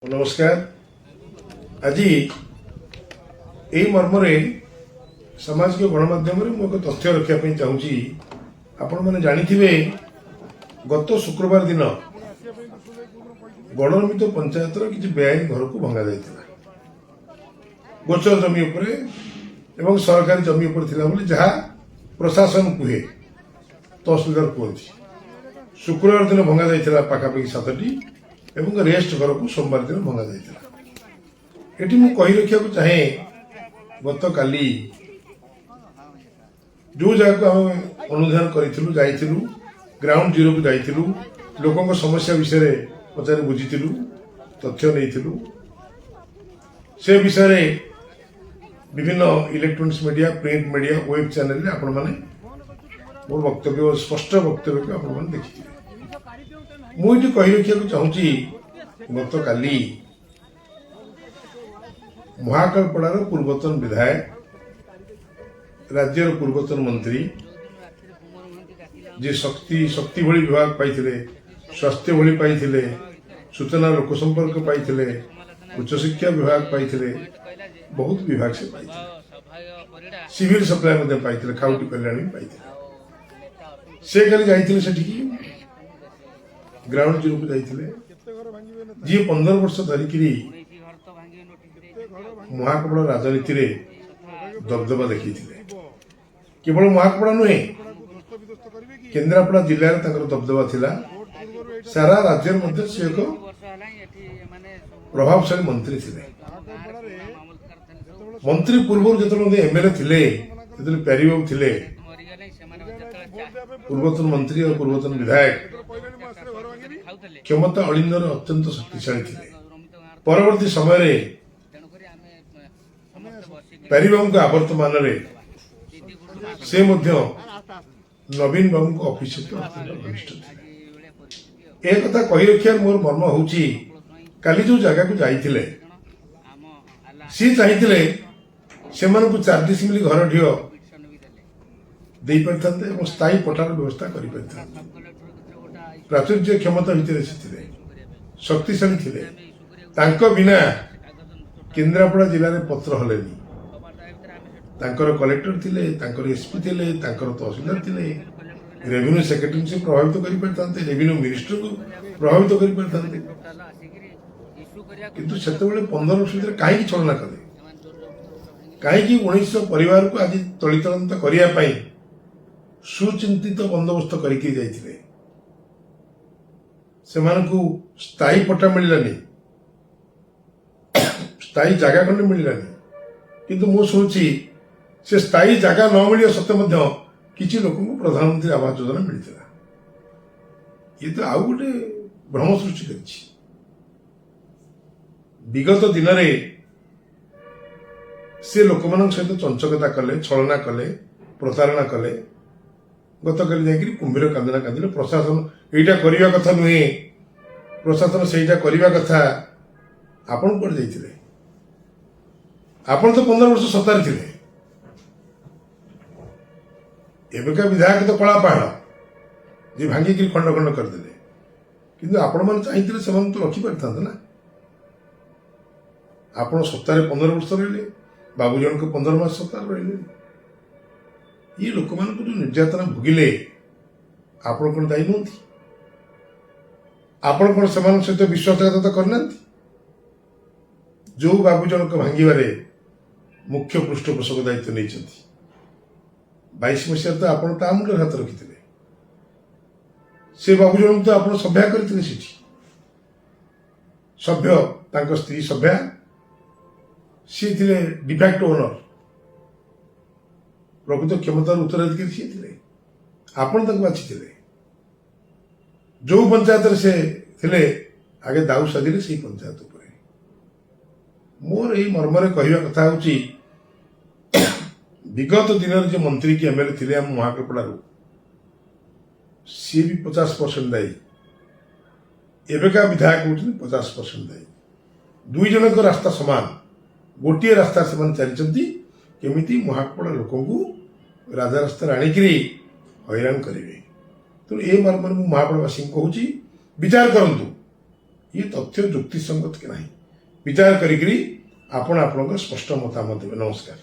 ନମସ୍କାର। ଆଜି ଏହି ମର୍ମରେ ସାମାଜିକ ଗଣମାଧ୍ୟମରେ ମୁଁ ଏକ ତଥ୍ୟ ରଖିବା ପାଇଁ ଚାହୁଁଛି। ଆପଣମାନେ ଜାଣିଥିବେ, ଗତ ଶୁକ୍ରବାର ଦିନ ଗଡ଼ରମିତ ପଞ୍ଚାୟତର କିଛି ବେଆଇନ ଘରକୁ ଭଙ୍ଗା ଯାଇଥିଲା। ଗୋଚର ଜମି ଉପରେ ଏବଂ ସରକାରୀ ଜମି ଉପରେ ଥିଲା ବୋଲି ଯାହା ପ୍ରଶାସନ କୁହେ, ତହସିଲଦାର କୁହନ୍ତି। ଶୁକ୍ରବାର ଦିନ ଭଙ୍ଗା ଯାଇଥିଲା ପାଖାପାଖି 7ଟି ଏବଂ ରେଷ୍ଟ ଘରକୁ ସୋମବାର ଦିନ ଭଙ୍ଗା ଯାଇଥିଲା। ଏଠି ମୁଁ କହି ରଖିବାକୁ ଚାହେଁ, ଗତକାଲି ଯୋଉ ଜାଗାକୁ ଆମେ ଅନୁଧ୍ୟାନ କରିଥିଲୁ, ଯାଇଥିଲୁ, ଗ୍ରାଉଣ୍ଡ ଜିରୋକୁ ଯାଇଥିଲୁ, ଲୋକଙ୍କ ସମସ୍ୟା ବିଷୟରେ ପଚାରି ବୁଝିଥିଲୁ, ତଥ୍ୟ ନେଇଥିଲୁ, ସେ ବିଷୟରେ ବିଭିନ୍ନ electronics media, print media, web ଚ୍ୟାନେଲରେ ଆପଣମାନେ ମୋର ବକ୍ତବ୍ୟ, ସ୍ପଷ୍ଟ ବକ୍ତବ୍ୟକୁ ଆପଣମାନେ ଦେଖିଥିବେ। ମୁଁ ଏଠି କହି ରଖିବାକୁ ଚାହୁଁଛି, ଗତକାଲି ମହାକାଳପଡ଼ାର ପୂର୍ବତନ ବିଧାୟକ, ରାଜ୍ୟର ପୂର୍ବତନ ମନ୍ତ୍ରୀ, ଯିଏ ଶକ୍ତି ଭଳି ବିଭାଗ ପାଇଥିଲେ, ସ୍ୱାସ୍ଥ୍ୟ ଭଳି ପାଇଥିଲେ, ସୂଚନା ଲୋକସମ୍ପର୍କ ପାଇଥିଲେ, ଉଚ୍ଚଶିକ୍ଷା ବିଭାଗ ପାଇଥିଲେ, ବହୁତ ବିଭାଗ ସେ ପାଇଥିଲେ, ସିଭିଲ ସପ୍ଲାଏ ମଧ୍ୟ ପାଇଥିଲେ, ଖାଉଟି କଲ୍ୟାଣ ବି ପାଇଥିଲେ। ସେ କାଲି ଯାଇଥିଲେ ସେଠିକି, ଗ୍ରାଉଣ୍ଡ ଜିରୋକୁ ଯାଇଥିଲେ। ଯିଏ 15 ବର୍ଷ ଧରିକିରି ମହାକାଳପଡ଼ା ରାଜନୀତିରେ ଦବଦବା ଦେଖେଇଥିଲେ, କେବଳ ମହାକାଳପଡ଼ା ନୁହେଁ, କେନ୍ଦ୍ରାପଡ଼ା ଜିଲ୍ଲାରେ ତାଙ୍କର ଦବଦବା ଥିଲା, ସାରା ରାଜ୍ୟରେ ମଧ୍ୟ ସେ ଏକ ପ୍ରଭାବଶାଳୀ ମନ୍ତ୍ରୀ ଥିଲେ। ମନ୍ତ୍ରୀ ପୂର୍ବରୁ ଯେତେବେଳେ ମଧ୍ୟ ଏମଏଲଏ ଥିଲେ, ଯେତେବେଳେ ପ୍ୟାରୀବାବୁ ଥିଲେ, ପୂର୍ବତନ ମନ୍ତ୍ରୀ ଓ ପୂର୍ବତନ ବିଧାୟକ, କ୍ଷମତା ଅଳିନ୍ଦରେ ଅତ୍ୟନ୍ତ ଶକ୍ତିଶାଳୀ ଥିଲେ। ପରବର୍ତ୍ତୀ ସମୟରେ ପ୍ୟାରୀବାବୁଙ୍କ ଆବର୍ତ୍ତମାନରେ ସେ ମଧ୍ୟ ନବୀନ ବାବୁଙ୍କ ଅଫିସ ସହିତ ଅତ୍ୟନ୍ତ ଘନିଷ୍ଠ ଥିଲେ। ଏ କଥା କହି ରଖିବାର ମୋର ମର୍ମ ହେଉଛି, କାଲି ଯୋଉ ଜାଗାକୁ ଯାଇଥିଲେ, ସିଏ ଚାହିଁଥିଲେ ସେମାନଙ୍କୁ 4 ଡିସିମିଲି ଘର ଢିଅ ଦେଇପାରିଥାନ୍ତେ ଏବଂ ସ୍ଥାୟୀ ପଟ୍ଟାର ବ୍ୟବସ୍ଥା କରିପାରିଥାନ୍ତେ। ପ୍ରାଚୁର୍ଯ୍ୟ କ୍ଷମତା ଭିତରେ ସେ ଥିଲେ, ଶକ୍ତିଶାଳୀ ଥିଲେ। ତାଙ୍କ ବିନା କେନ୍ଦ୍ରାପଡ଼ା ଜିଲ୍ଲାରେ ପତ୍ର ହଲେନି। ତାଙ୍କର କଲେକ୍ଟର ଥିଲେ, ତାଙ୍କର ଏସପି ଥିଲେ, ତାଙ୍କର ତହସିଲଦାର ଥିଲେ, ରେଭିନ୍ୟୁ ସେକ୍ରେଟାରୀଙ୍କୁ ସେ ପ୍ରଭାବିତ କରିପାରିଥାନ୍ତେ, ରେଭିନ୍ୟୁ ମିନିଷ୍ଟରଙ୍କୁ ପ୍ରଭାବିତ କରିପାରିଥାନ୍ତେ। କିନ୍ତୁ ସେତେବେଳେ 15 ବର୍ଷ ଭିତରେ କାହିଁକି ଛଳନା କଲେ? କାହିଁକି 19 ପରିବାରକୁ ଆଜି ତଳିତଳାନ୍ତ କରିବା ପାଇଁ ସୁଚିନ୍ତିତ ବନ୍ଦୋବସ୍ତ କରିକି ଯାଇଥିଲେ? ସେମାନଙ୍କୁ ସ୍ଥାୟୀ ପଟ୍ଟା ମିଳିଲାନି, ସ୍ଥାୟୀ ଜାଗା ଖଣ୍ଡେ ମିଳିଲାନି। କିନ୍ତୁ ମୁଁ ଶୁଣୁଛି, ସେ ସ୍ଥାୟୀ ଜାଗା ନ ମିଳିବା ସତ୍ତ୍ୱେ ମଧ୍ୟ କିଛି ଲୋକଙ୍କୁ ପ୍ରଧାନମନ୍ତ୍ରୀ ଆବାସ ଯୋଜନା ମିଳିଥିଲା। ଇଏ ତ ଆଉ ଗୋଟେ ଭ୍ରମ ସୃଷ୍ଟି କରିଛି। ବିଗତ ଦିନରେ ସେ ଲୋକମାନଙ୍କ ସହିତ ଚଞ୍ଚକତା କଲେ, ଛଳନା କଲେ, ପ୍ରତାରଣା କଲେ। ଗତକାଲି ଯାଇକରି କୁମ୍ଭୀର କାନ୍ଦଣା କାନ୍ଦିଲେ। ପ୍ରଶାସନ ଏଇଟା କରିବା କଥା ନୁହେଁ, ପ୍ରଶାସନ ସେଇଟା କରିବା କଥା। ଆପଣ କୁଆଡେ ଯାଇଥିଲେ? ଆପଣ ତ 15 ବର୍ଷ ସତ୍ତାରେ ଥିଲେ। ଏବେକା ବିଧାୟକ ତ କଳା ପାହାଡ଼, ଯିଏ ଭାଙ୍ଗିକିରି ଖଣ୍ଡ ଖଣ୍ଡ କରିଦେଲେ। କିନ୍ତୁ ଆପଣମାନେ ଚାହିଁଥିଲେ ସେମାନଙ୍କୁ ତ ରଖିପାରିଥାନ୍ତେ ନା? ଆପଣ ସତ୍ତାରେ 15 ବର୍ଷ ରହିଲେ, ବାବୁ ଜଣକ 15 ମାସ ସତ୍ତାରେ ରହିଲେ। ଇଏ ଲୋକମାନଙ୍କୁ ଯୋଉ ନିର୍ଯାତନା ଭୋଗିଲେ, ଆପଣ କଣ ଦାୟୀ ନୁହନ୍ତି? ଆପଣ କଣ ସେମାନଙ୍କ ସହିତ ବିଶ୍ୱାସଘାତକତା କରିନାହାନ୍ତି? ଯୋଉ ବାବୁ ଜଣକ ଭାଙ୍ଗିବାରେ ମୁଖ୍ୟ ପୃଷ୍ଠପୋଷକ ଦାୟିତ୍ୱ ନେଇଛନ୍ତି, 22 ମସିହାରେ ତ ଆପଣ ତା ମୁଣ୍ଡରେ ହାତ ରଖିଥିଲେ। ସେ ବାବୁ ଜଣଙ୍କୁ ତ ଆପଣ ସଭ୍ୟା କରିଥିଲେ ସେଠି, ସଭ୍ୟ, ତାଙ୍କ ସ୍ତ୍ରୀ ସଭ୍ୟା, ସିଏ ଥିଲେ ଡିଫ୍ୟାକ୍ଟୋ ଓନର। ପ୍ରକୃତ କ୍ଷମତାର ଉତ୍ତରାଧିକାରୀ ସିଏ ଥିଲେ। ଆପଣ ତାଙ୍କୁ ବାଛିଥିଲେ। ଯୋଉ ପଞ୍ଚାୟତରେ ସେ ଥିଲେ, ଆଗେ ଦାଉ ସାଧିଲେ ସେଇ ପଞ୍ଚାୟତ ଉପରେ। ମୋର ଏଇ ମର୍ମରେ କହିବା କଥା ହେଉଛି, ବିଗତ ଦିନରେ ଯେ ମନ୍ତ୍ରୀ କି ଏମଏଲଏ ଥିଲେ ଆମ ମହାକାଳପଡ଼ାରୁ, ସିଏ ବି 50% ଦାୟୀ। ଏବେକା ବିଧାୟକ ହେଉଛନ୍ତି 50% ଦାୟୀ। ଦୁଇ ଜଣଙ୍କ ରାସ୍ତା ସମାନ, ଗୋଟିଏ ରାସ୍ତା ସେମାନେ ଚାଲିଛନ୍ତି। କେମିତି ମହାକାଳପଡ଼ା ଲୋକଙ୍କୁ ରାଜରାସ୍ତାରେ ଆଣିକିରି ହଇରାଣ କରିବେ। ତେଣୁ ଏ ମର୍ମରେ ମୁଁ ମହାକାଳପଡ଼ାବାସୀଙ୍କୁ କହୁଛି, ବିଚାର କରନ୍ତୁ। ଇଏ ତଥ୍ୟ ଯୁକ୍ତିସଙ୍ଗତ କି ନାହିଁ, ବିଚାର କରିକିରି ଆପଣ ଆପଣଙ୍କ ସ୍ପଷ୍ଟ ମତାମତ ଦେବେ। ନମସ୍କାର।